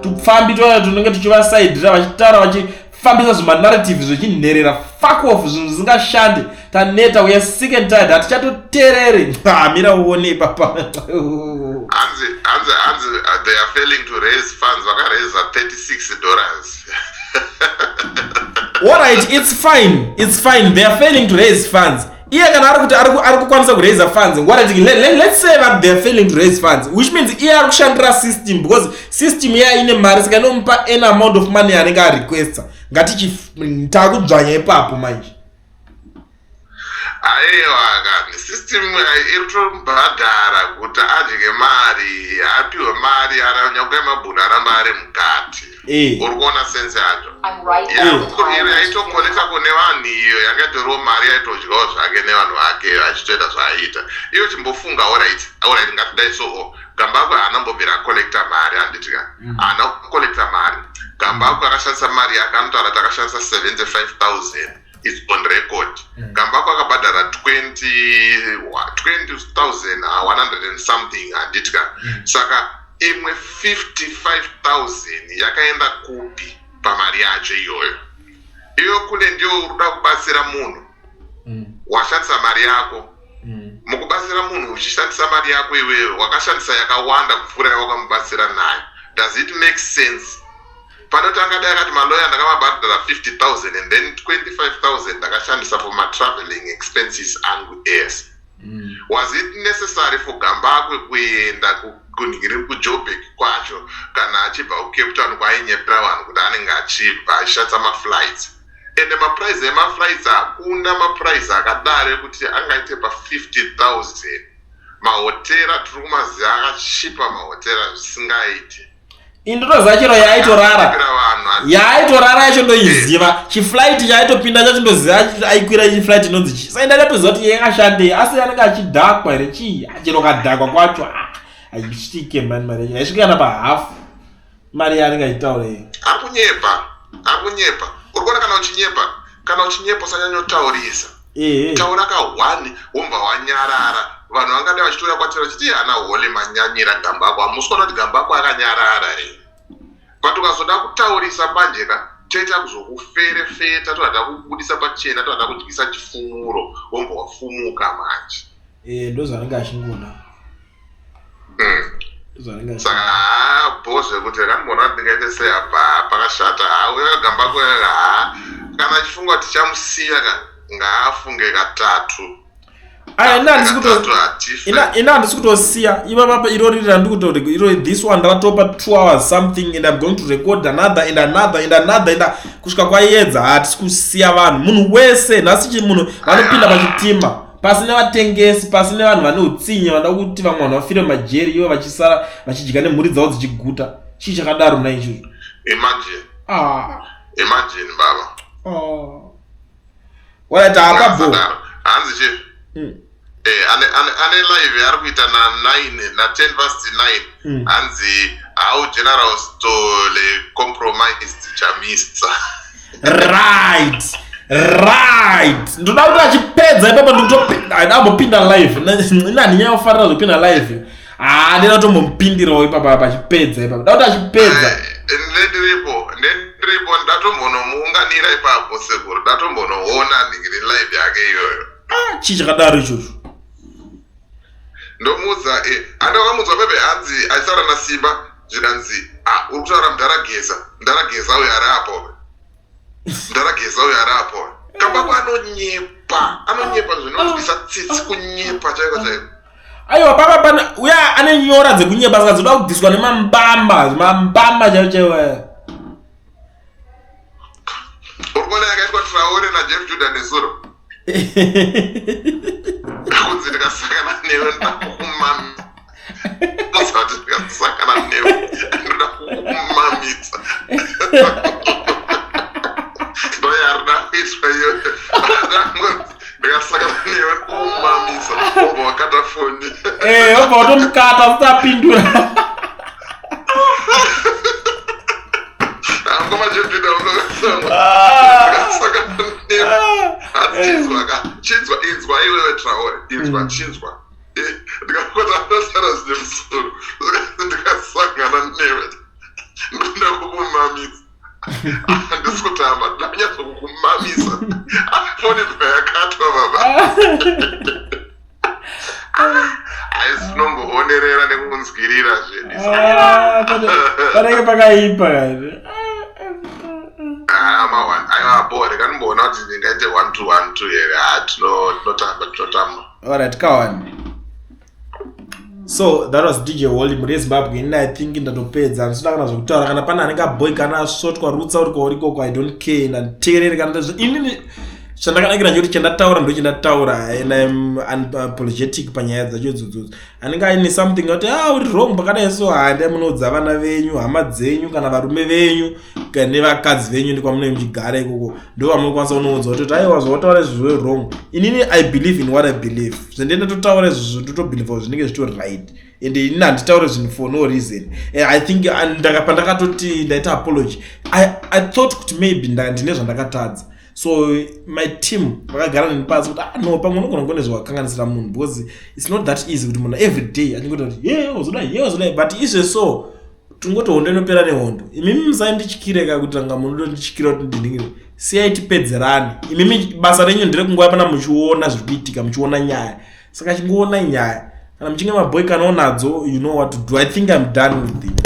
tupfambi twaya tunenge tuchivasaidhira vachitaura vachifambisa zvimanarrative zvechinherera fuck off zvinhu zvisingashande taneta we are sick and tired hatichatotereri hamira uone ipapa. Hanzi hanzi hanzi they are failing to raise funds vakaraisa 36 dollars. Alright, it's fine. It's fine. They are failing to raise funds. Iye kana ari kuti ari kukwanisa kuraise funds. Ngwarati let's say that they are failing to raise funds, which means iye ari kushandira system because system iya ine mari saka inomupa any amount of money yaanenge arequesta. Ngatichi takudzvanya ipapo manje. Aiwa kani system iri kutomubhadhara kuti adye mari apiwe mari nyangwe mabhunu aramba ari mukati. Uri kuona sense yacho yaitokoneka kune vanhu iyo yanga itoriwo mari yaitodyawo zvake nevanhu vake achitoita zvaaiita. Iyo chimbofunga alright alright ngatidai so Gambakwe haana kumbobvira acollecta mari handiti ka haana kucollecta mari. Gambakwe akashandisa mari yake anotaura kuti akashandisa 75000 it's on record. Gambakwe akabhadhara 20100 and something handiti ka saka imwe 55000 yakaenda kupi pamari yacho iyoyo. Iyo kune ndiyo uri kuda kubatsira munhu washandisa mari yako mukubatsira munhu uchishandisa mari yako iwewe wakashandisa yakawanda kupfuura yawakamubatsira nayo. Does it make sense? Panotanga dai akati maloya ndakamabhadhara 50000 and then 25000 ndakashandisa for matraveling expenses angu ese. Was it necessary for Gambakwe kuenda kunhingiri kuJoburg kwacho kana achibva kuCape Town kwaainyepera vanhu kuti anenge achibva achishandisa maflights? Ende maprice emaflights hakuna maprice akadaro ekuti angaite pa 50000. Mahotera tiri kumaziva akachipa mahotera zvisingaiti. Ini ndotoziva chero yaaitorara yaaitorara yacho ndoiziva chiflight chaaitopinda chacho ndoziva aikwira chiflight inonzi chi saka ndatoziva kuti yakashandei asi anenge achidhakwa here chii chero kadhakwa kwacho haisvike mani mari yacho haisvike kana pahafu mari yaanenge achitaura iyo. Akunyepa akunyepa uri kuona kana uchinyepa kana uchinyepa usanyanyotaurisa. Taura ka one wobva wanyarara vanhu vangadai vachitouya kwatiri vachiti ana Holy manyanyira Gambakwe hamusi kuona kuti Gambakwe akanyarara here but ukazoda kutaurisa manje ka toita kuzokuferefeta toda takubudisa pachena toda takudyisa chifumuro wobva wafumuka manje. Ndozvaanenge achingoda. Saka haa bho zvekuti rakamboona kuti ndingaite sei apa haa pakashata haa uyo akagamba kuya haa kana achifunga kuti tichamusiya ka ngaafunge katatu. Aya ina handisi kuto Katatu hatife. ina ina handisi kutosiya ivava iro riri randikuto iro this one ndakatopa 2 hours something and I'm going to record another and another and another and kusvika kwayedza. Hatisi kusiya vanhu, munhu wese nhasi chi munhu vanopinda pachitima pasine vatengesi, pasine vanhu vane utsinye vanoda kuti vamwe vanhu vafire mumajeri ivo vachisara vachidya nemhuri dzavo dzichiguta. Chii chakadaro nhai ichozvo? Imagine. Ah. Imagine baba. Oh. Alright, apa bo. Hanzi chi? Eh, ane ane ane live yaari kuita na 9 na 10 past 9. Hanzi how General Stole compromised Chamisa. Right. Ndoda kuti achipedza ipapo ndikutopinda, ambopinda live. Ina handinyanyofarira zvekupinda live. Ah, ndinoda kutombomupindirawo ipapo apa achipedza ipapo. Ndoda kuti achipedza. Eh, ndendiripo, ndendiripo ndatombonomuunganira ipapo sekuru, ndatombonoona ndingiri live yake iyoyo. Ah, chii chakadaro ichocho? Ndomuudza eh, andakamuudza pepe hanzi achitaura naSimba zvikanzi ah, uri kutaura mudhara Geza, mudhara Geza uyo ari apo. Mudhara Geza uyo ari apo. Kababa anonyepa, anonyepa zvinonzwisa tsitsi, kunyepa chaiko chaiko. Aiwa baba pana uya ane nyora dzekunyeba saka dzoda kubviswa nemambamba, mambamba chaiwo chaiwo aya. Uri kuona yakaitwa Traore naJeff Judah nezuro? Kunzi ndikasangana newe ndakumamisa. Kuti ndikasangana newe ndoda kukumamisa. Ndoyarida kuitwa iyoyo. Ndikasangana newe kukumamisa. Wobva wakata foni. Eh, wobva watomukata usati apindura. Ngoma Jeff Judah unokasangwa. Ndikasangana newe. Chinzwa ka, chinzwa, inzwa iwewe Traore, inzwa, chinzwa. Ndikakota ndasara zvine musoro. Ndikasangana newe. Ndoda kukumamisa. Handisi kutamba, ndanyatso kukumamisa. Foni bva yakatwa baba. Haisi tinongoonerera nekunzwirira zvedu. Ah, panenge pakaipa kani. Ah, mawan. Aiwa bho, rega ndimboona kuti ndingaite 1 2 1 2 here. Ah, tinotamba, tinotamba. Alright, kawani. So that was DJ Holly muri Zimbabwe. Ini I think ndatopedza. Handisina kana zvekutaura kana pane anenge aboy kana asvotwa rutsa uri kwauri ikoko, I don't care. Ndanditeerere kana inini chandakanakira ndechekuti chandataura ndochandataura and I'm unapologetic panyaya dzacho idzodzo. Anenge aine something kuti ah uri wrong pakadai so, handai munoudza vana venyu, hama dzenyu kana varume venyu nevakadzi venyu ndikwamunenge muchigara ikoko, ndo vamunokwanisa kunoudza kuti aiwa zvawataura izvi zviri wrong. Inini I believe in what I believe. Zvendee ndatotaura izvozvo ndotobelieve kuti zvinenge zvitori right and inini handitaure zvinhu for no reason. I think pandakatoti ndaita apology I thought kuti maybe ndine zvandakatadza. So my team vakagara neni pasi kuti ah no, pamwe unogona kune zvakakanganisira munhu because it's not that easy kuti munhu every day achingoti kuti ye wazodai, ye wazodai, but izve so tingoti hondo inopera nehondo. Imimi musandityire ka kuti anga munondityira kuti ndiningire. Siyai tipedzerane. Imimi basa renyu nderekunguva pana muchiona zviri kuitika, muchiona nyaya. Saka chingoonai nyaya. Kana muchinge mabhoy kana unadzo, you know what to do. I think I'm done with it.